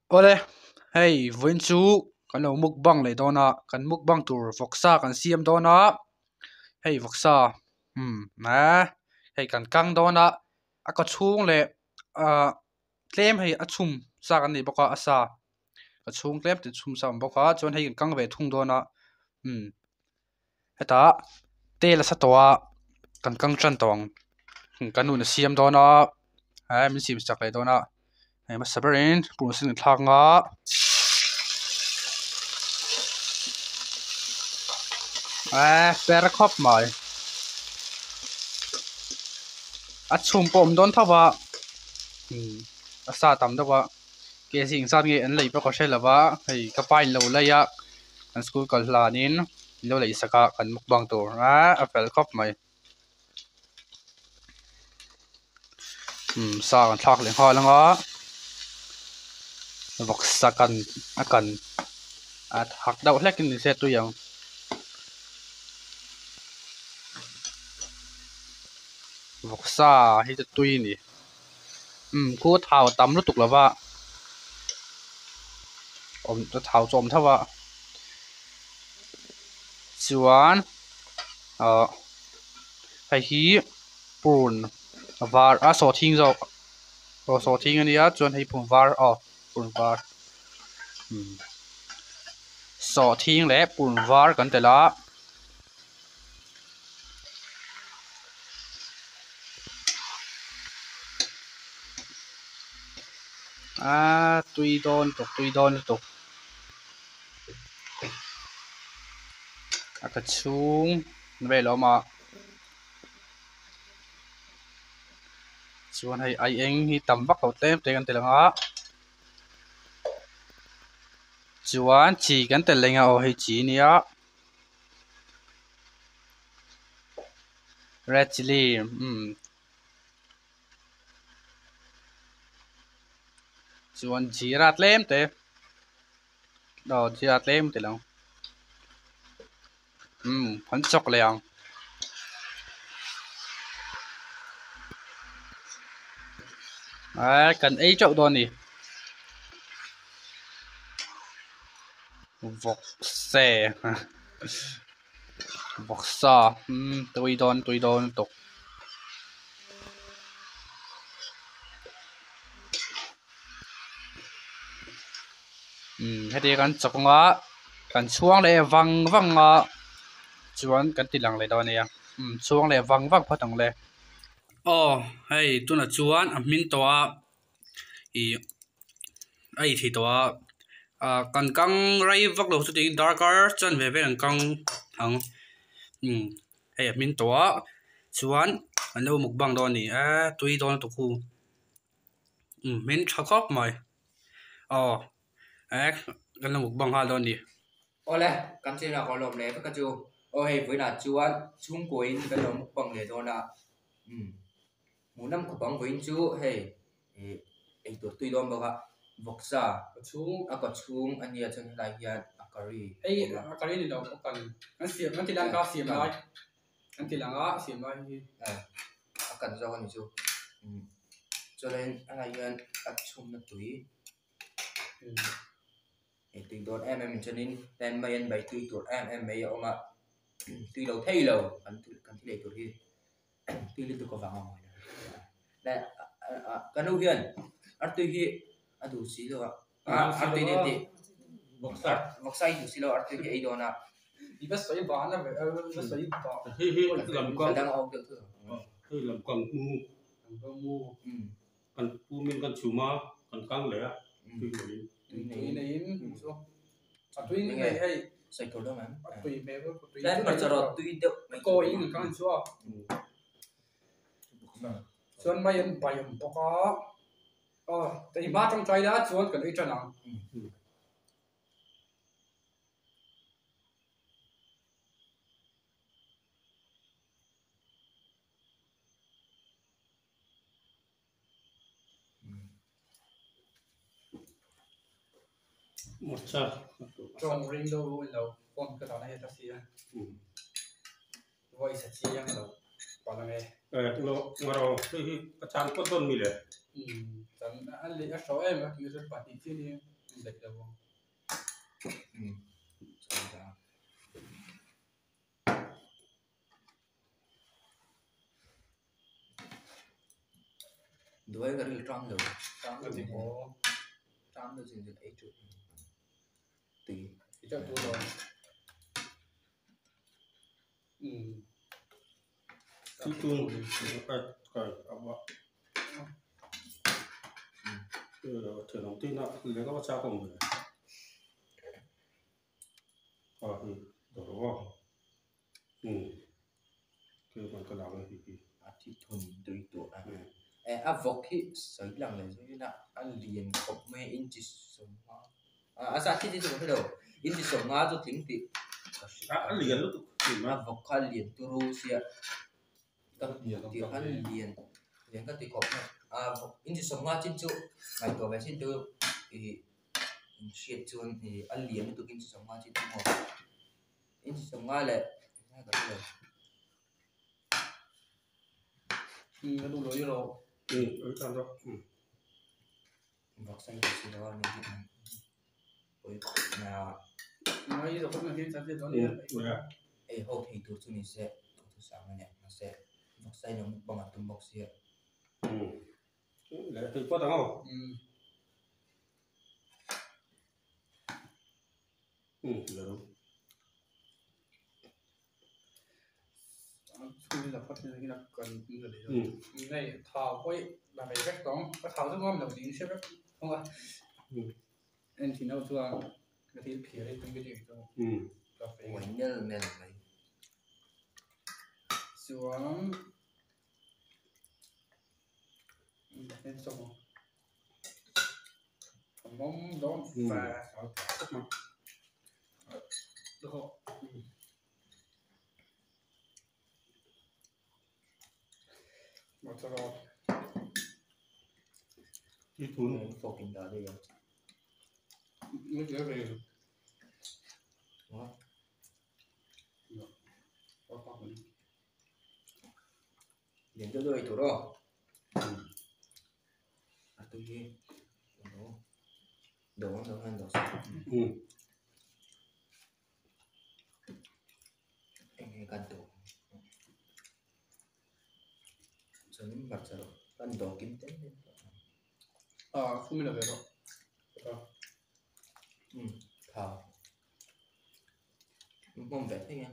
Awle, hei vawiin chu kan lo mukbang leh dawn a, kan mukbang tur vawksa kan siam dawn a, hei vawksa umm eee hei kan kang dawn a, a kaw chhung leh ahh tlem hei a chhum sa kan nei bawk a a sa ka chhung tlem te chhum sa a awm bawk a chuan hei kan kang ve thung dawn a umm hetah tel a sa tawh a kan kang tan tawh ang ka nu in a siam dawn a eh min siam chak leh dawn a hei hmasa berin pum sen an thlak anga eh per khawp mai a chhum pawh a awm dawn tho va umm a sa tam deuh a kg engzat nge an lei pawh ka hre lo va hei ka pa in lo lei a an school kal hlanin min lo lei sak a kan mukbang tur ah a fel khawp mai umm sa kan thlak leh nghal ang a vawksa kan a kan a thak deuh hlek in nise tui ang. Vawksa hi chu tui a ni umm khu thau a tam lutuk lo va awm thau chu a awm tho a chuan ahh hei hi purun var a sawhthing zawk aw sawhthing a nia chuan hei purun var aw purun var umm sawhthing leh purun var kan telh a. Aaa tui dawn lutuk tui dawn lutuk a ka chhung vel a awm a chuan hei ai eng hi tam vak lo tlem te kan tel ang a chuan chi kan tel leh ang a aw hei chi a nia. Red chilli umm chuan jeera tlem te aw jeera tlem te lo umm an chawk leh ang. Aaa kan ei teuh dawn a ni. Vawkse vawksa umm tui dawn tui dawn lutuk. Umm heti kan chawk anga kan chhuang leh vang vang a chuan kan ti lang leh dawn a nia umm chhuang leh vang vang phawt ang le. Aw hei tunah chuan a hmin tawh a. Ih a ei thei tawh a ah kan kang rei vak lo chuti darkar chuan ve vel an kang ang umm hei a hmin tawh a chuan an lo mukbang dawn a ni eee tui dawn lutuk hu umm hmin tha khawp mai aw eh kan lo mukbang nghal dawn a ni. Awle kan channel ah ka lawm leh vek a chu aw hei vawiinah chuan chhungkuain kan lo mukbang leh dawn a umm. Hmuhnawm khawp ang vawiin chu hei ih eitur tui dawn bawk a vawksa a kaw chhung a nia chuan helai hian a curry hei a curry ni lo a kan an siam an ti lang kha siam lai an ti lang a siam lai hi a kan zawk a ni chu chuanin helai hian a chhumna tui ei tui dawn em em chuanin tlem mai an bai tui tur em em mai a awm a tui lo thei lo kan thil ei tur hi. Tui lutuk avang a mawi lo ka nu hian artui hi a duh si lo a artui nen tih vawksa hi duh si lo artui hi a ei dawn a dang a awm deuh thung hei lam kang mu kan pu min kan chhum a kan kang leh a tui neiin tui neiin chu a tui nei hei sawi tur deuh em a tui hmel tui tlem hmarcha rawt tui deuh mai kawi in kan chu a chuan mai an bai awm bawk a aw i hma tawngtai la chuan kan ei tan ang. Tawng ring deuh in lo phone ka dah na hi a hla si a voice a chiang lo. Palh ange. Eh lo ngaro hei hi ka chan pawt dawn mi le. Umm chan a leh a hro em a tih chu pahnih chiah hi an daih lo ang. Umm chan ta. Duai ka ril ṭam lo ṭam lo chin ṭam lo chin chin ei ṭeuh tui. I ṭeuh tur lo. Umm. Titun kai kai a thenawm te inah leng a chak awm ve a hei dawr a umm keimah ka lak a hei hi. A thithun tui tur a eh a vawk hi sawi lang leh zawng ila a lian khawp mai a inchi sawmnga a zat hi chu ka hre lo inchi sawmnga chu tling tih ka hria a lian lutuk a vawk kha a lian turu sia ka hmuh tih khan lian lian ka ti khawp mai a vawk inchi sawmnga chin chu ngaihtuah ve chin chu ih inhriat chuan ih a lian lutuk inchi sawmnga chin chu maw inchi sawmnga leh ka hre lo. Ei ho thei tur chu ni se duhthusam a nia mahse vawksa in a mukbang a tum bawk sia. Uai nel nel mai. Fork in dah daih ang. Lian deuh deuh ei tur aw. A tui hi do ang dang hian do se. Eng nge kan do chuanin hmarcha rawh kan do kim tel tel tawh ang. Tha hmawm ve thei a.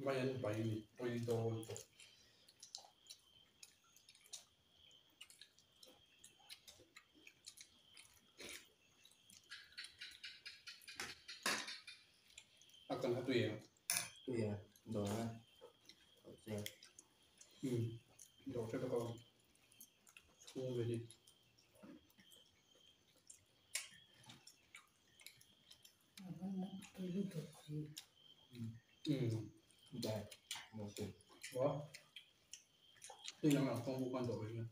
Mai an bai ni pui dawn tawh. A kan kha tui ang. Tui a, dawn a. Dawr ṭeuh bawk a chhung ve hi. Tui lang lang kawng buk an dawr hi.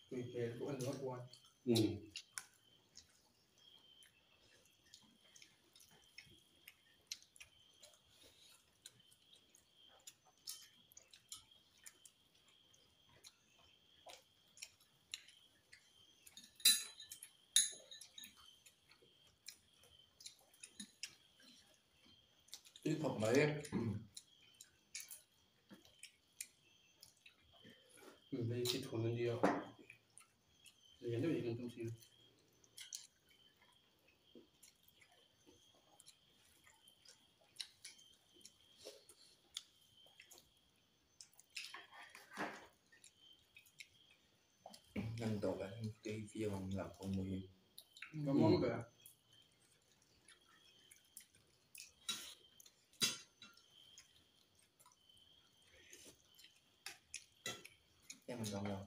Tui hmel pawh an dawr kual. Tui khawp mai. Hei khi thun a nia lian deuh hi kan tum thin. Man dawh lah hian tui viau ang lah pawh mawi hi. Em an dawng lo.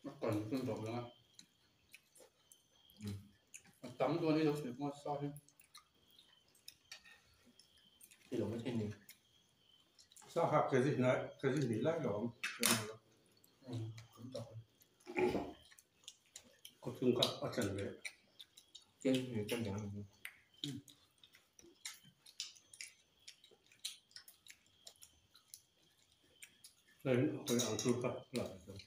A kan hun dawh lang a. A tam dawn i lo sawi hma sa hi. I lo mai thei ni. Sa kha kg hnai kg hnih lai lo awm. Tam tak. Khaw chung kha a tlen ve. Chen hnih chen dang ani. Hei hawi ang chu kha la chuan.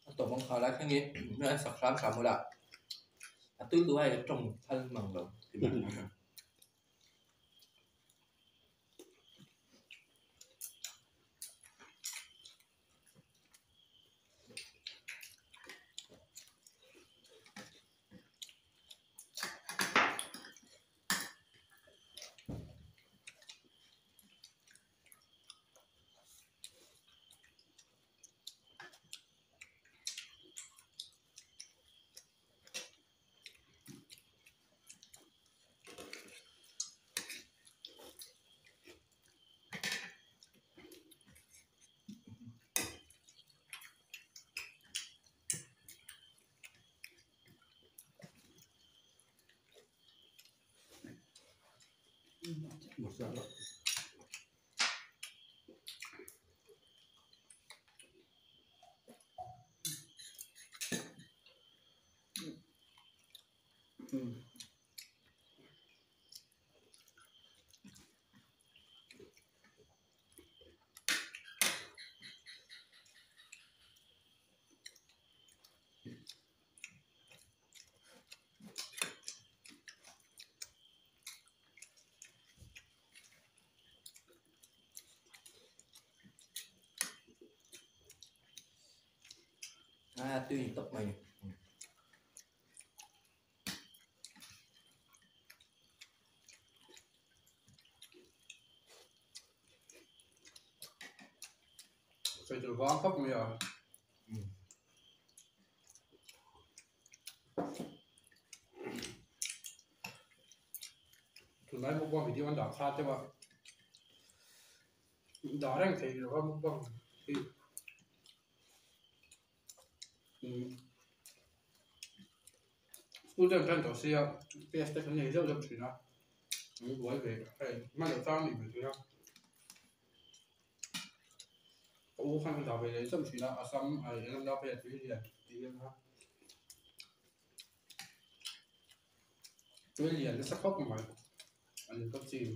A tawp ang kha lai thlengin hmel an sak hram hram ula a tui duh ai tawng phal mang lo ti mai. Masala. A tui tawp mai. Sawi tur vang khawp mai a. Tunlai mukbang video an dah kha deuh a, dah reng thei lo a mukbang hi. School te an tan tawh sia test te kan nei zeuh zeuh thin a, an buai ve hei hman loh chang a nih hmel thin a. Ka u khan a dah ve leh zeuh thin a, a sam a eng lam vel a tui lian tih vel kha. Tui lian nasa khawp mai an ka chim.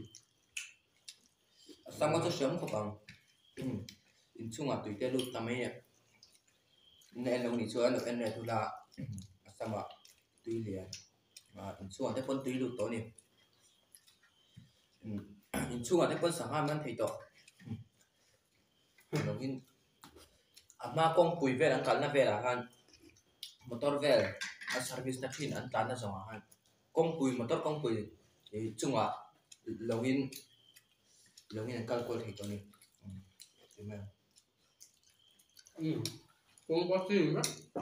A sam a chu hriam khawp ang inchungah tui te lut ta mai a na en lo nih chuan lo en leh thul a a samah tui lian ah inchungah te pawn tui lut tawh a ni inchungah te pawn sangha man thei tawh lovin a hma kawngpui vel an kalna velah khan motor vel a service na thin an tlanna zawngah khan kawngpui motor kawngpui ih chungah lovin lovin an kal kual thei tawh a ni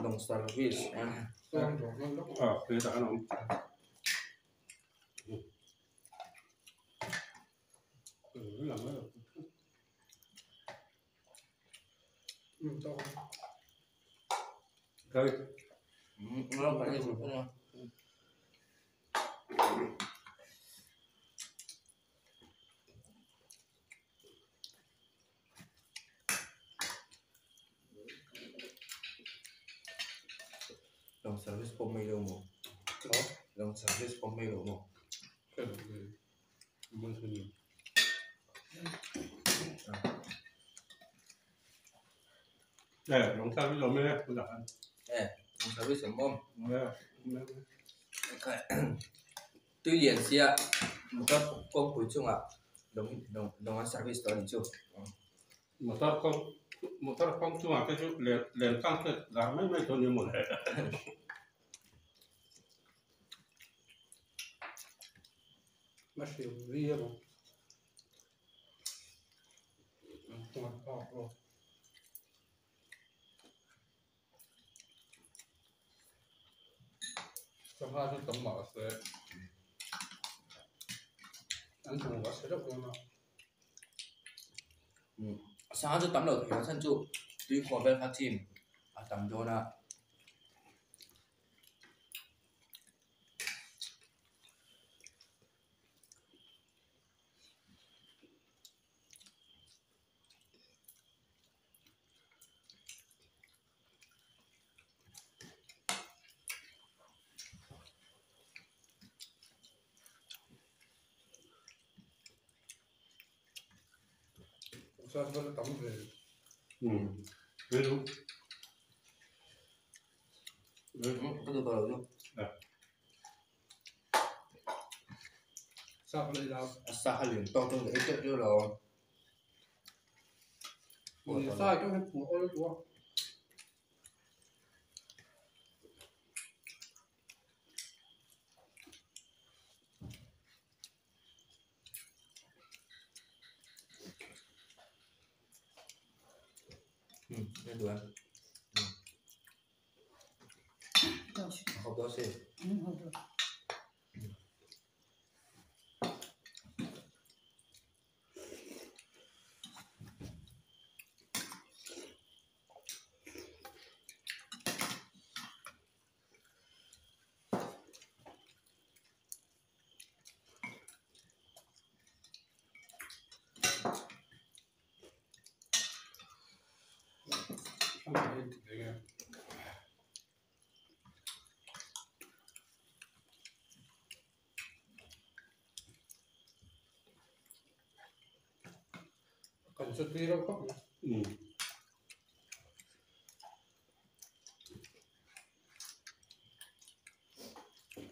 lawng service a. Long service pawh mai lo maw? Long service pawh mai lo maw? Long service awm awm. Tui lian sia motor kawngpui chungah lawng an service tawh a nih chu. Motor kawng motor kawng chungah te chu len tlang te dar mai mai dawn emaw le. Sangha chu tam mah se an hmu a chhe deuh dawn a. Sangha chu tam lo thei ang chhan chu tui khuah vel kha chim a tam dawn a. Sa kha lian tawk tawk leh teuh teuh lo.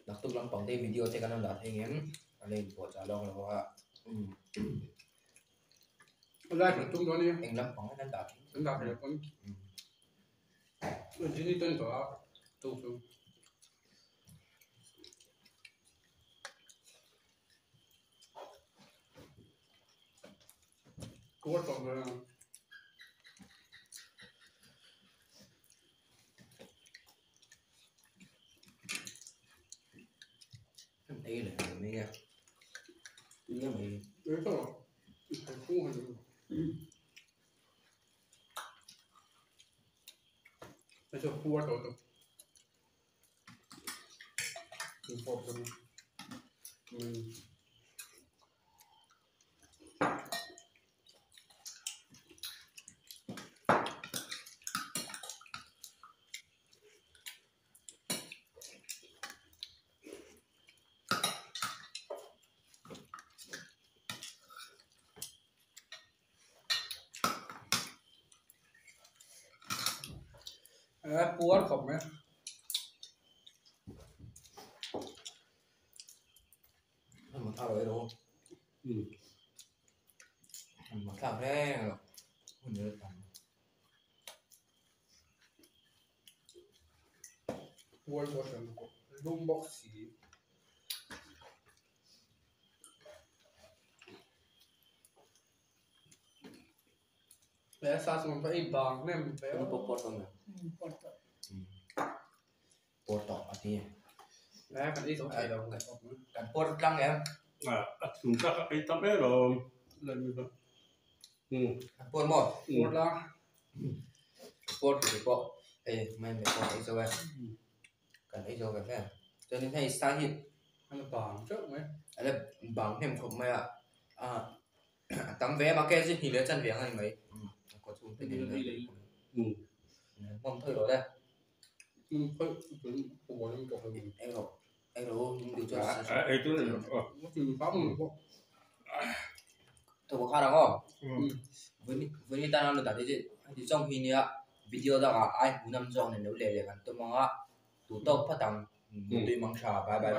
Naktuk lampang te video te kan rawn dah thei ngem a la inpuahchah lawk lo a eng lampang an dah thei Ei leh ang mai a tui a mai. Puar khawp mai puar pawh hran lum bawk si. A chung tak a ei tam em alawm. Puar maw? Puar la. Puar tur pawh hei mai mai pawh ei zo e. Kan ei zo ve ve. Chuanin hei sa hi a la bang teuh mai. A la bang hnem khawp mai a. A tam ve em a kg hnih leh chan ve ang a ni mai. A kaw chhung te nen hmawm thawi rawh le. Ei rawh ei rawh u min duh chuan Thawk a khar ang aw. Vawiin tan a dah te heti zawng hi nia video dangah ai hmuhnawm zawk nen lo leh leh kan tum ang a, duh tawk phawt ang. Mutui mang tha bye bye.